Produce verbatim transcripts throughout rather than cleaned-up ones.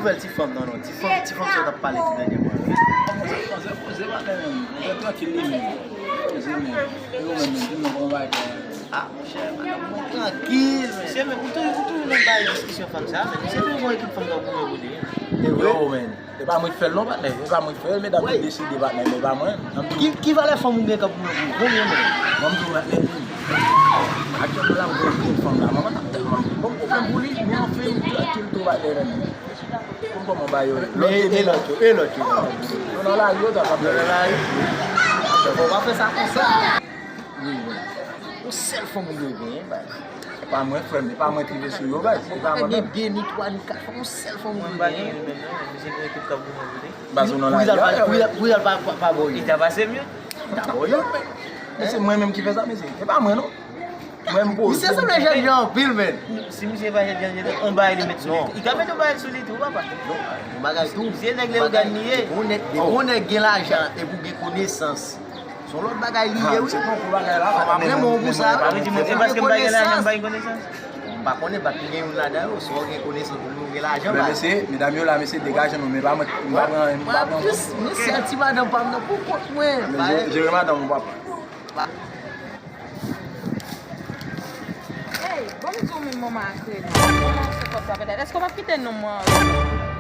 Bèl ti fanm nan, non. Ti fanm, ti fanm sa w t ap pale ti dènyèman. Poze, poze, poze, pa menm. Poze trankil li menm. Poze menm. E ou menm, menm, di m non, kòman bagay la? Ah, monchè, madanm mwen trankil, men. Se men, ou toujou, ou toujou nan bay diskisyon fanm sa, men. Se toujou yon ekip fanm k ap goumen pou li. E vre? Yo, men. E pa mwen ki fè l non, patnè. E pa mwen ki fè l, medam yo deside, patnè, men e pa mwen. Ki, ki valè fanm ou gen k ap goumen pou ou? Konbyen menm? Mwen, m tou, patnè. Aktyèlman la, m gen yon fanm la. Mwen, mwen t ap tèlman bon pwoblèm pou li, men anfen, m trankil tou, patnè, menm. Konn kòman ba yo ye. Men e lòt yo, e lòt yo. Nou nan lari yo, ta p ap nan lari. Fò w pa fè sa konsa. Wi, wi. Yon sèl fanm ou dwe genyen, baz. E pa mwen, frè m, e pa mwen ki rive sou yo, baz. E pa mwen menm. Gen de, ni twa, ni kat fanm, yon sèl fanm ou dwe genyen. Mwen pa gen menm non, misye gen ekip k ap goumen pou li. Baz, ou nan lari a, pou y al pa, pa, pa bò yo. Li ta pase m yo. Ta bò yo, men. Men se mwen menm ki fè sa, mesye. E pa mwen non. Mwen, m poze. Misye sanble jènjan anpil, men. Si misye pa jènjan, jènjan, on bagay li met sou li tou. Li ka met on bagay sou li tou, papa. Non, yon bagay tou. Misye nèg Leyogàn li ye. Depi yon nèg, depi yon nèg gen lajan epi w gen konesans, se yon lòt bagay li ye, wi. Se pwòp bagay la, papa. Mwen, mwen, mwen, pou sa. Sa vle di, mwen, se paske m pa gen lajan, m pa gen konesans. M pa konnen, m pa t gen youn ladan yo. Si w gen konesans, ou gen lajan, men mesye, medam yo la, mesye, degaje nou, men pa mwen, m pa pran, m pa pran. Mwen, mwen, mwen, sèl ti madanm pa m nan pou kont mwen. Men jere, jere madanm ou, papa. Hey, bon, m di w menm manman ak Rena. Manman se kòb sa pètèt. Èske w p ap kite nonm mwen avè m?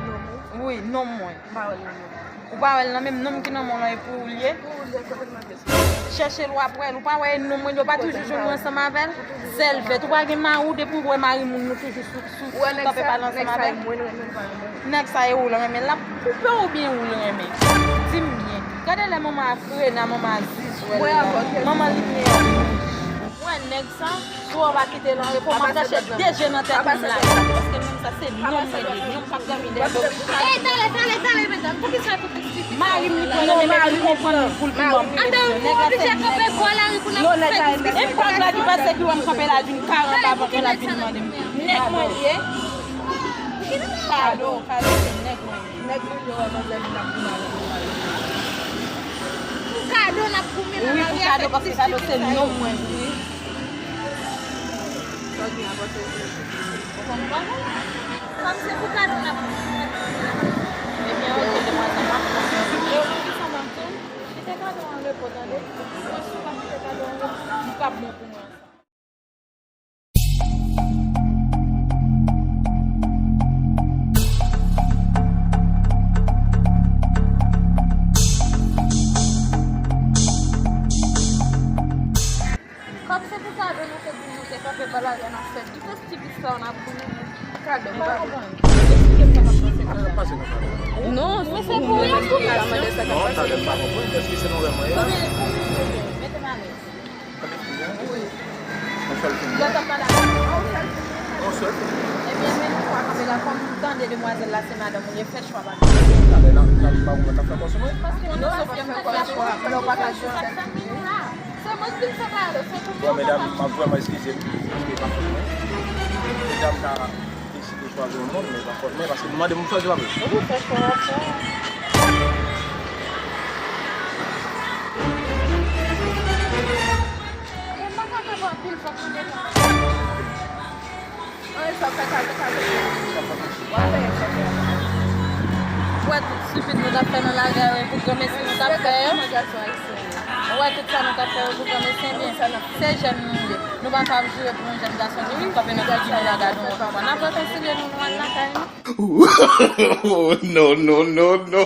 Nonm ou? Wi, nonm mwen. M pa wè l nan men m. Ou pa wè l nan men m? Nonm ki nan men w lan e pou ou l ye? Pou ou l ye, kote l mande sou? Chèche l w ap wè l. Ou pa wè e nonm mwen yo pa toujou jwenn ou ansanm avè l? Sèl vèt. Ou pa gen mari w, depi w wè mari moun nou toujou sou, sou, sou kanpe pale ansanm avè l? Nèg sa e ou l renmen, l ap koupe w oubyen ou l renmen? Di m byen. Gade lè manman ak Rena, manman Aziz wè l la. Manman Limyè. Ou wè nèg sa, si w pa kite l an repo, m ap rache de je nan tèt ou m lage. Paske nonm sa se nonm li ye, nonm k ap dòmi dèyè do. Ey, talè, talè, talè, medam, poukisa tout Mari m li pran nan men nèg li konprann li pou l pi ban presyon. Nèg la se nèg mwen. Non, nèg la e m pap la ki pase ki wè m kanpe la vin karant avan ke l ap vin mande m. Nèg mwen li ye. Kado, Kado se nèg mwen li ye. Nèg mwen li yo wè manzè vin ap vin avè l. Pou Kado n ap goumen nan lari avèk ti fi sa. Wi, pou Kado, paske Kado se nonm mwen li ye. Sa w gen a panse ou se ti fi? Ou konprann? Kòm se pou Kado n ap goumen. Ebyen, oke, demwazèl, m ap pran. E ou konn kisa m ap di w? Kite Kado an repo, tande? Mwen si w pa kite Kado an repo, li p ap bon pou mwen ansanm. Kòm se pou Kado nou te di nou te kanpe bò lari a n ap fè tout estivis sa yo n ap goumen. Kado, m pa konprann. Eksplike m sa k ap pase Kado. Sa k ap pase nan Kado? Non, men se pou eksplike. Non, talè m pa konprann. Èske se nan rèv mwen ye? Mete m alèz. Wi. Yon sèl fanm. Yon sèl fanm. Yon sèl fanm. Ebyen, men nou twa kanpe la, kòm m tande demwazèl la, se madanm ou ye, fè chwa pa nou. Talè la, talè m pa konprann, n ap fè kò sou mwen. Paske nou sòt fè kò sou mwen. Bon, medam, m ap vrèman eskize m, paske e pa fòt mwen. Medam ka deside chwazi yon nonm, men e pa fòt mwen, paske nou mande pou m chwazi pa vre. Ou fè chwa w ap fè. E m pa ka kanpe anpil, fòk mwen detan. Anyen sa fè kado, kado. W ap fè yon chòkè. Ou wè tout stupid nou t ap fè nan lari a, pou granmesi nou t ap fè yo. Ou wè tout sa nou t ap fè yo pou granmesi, ebyen, se jèn nou ye. Nou pa ka ap joure pou yon jèn gason ki vin kanpe nan figi nou la, gade yon lòt fwa. N ap rekonsilye nou, nou al lakay nou. Oh, no, no, no, no.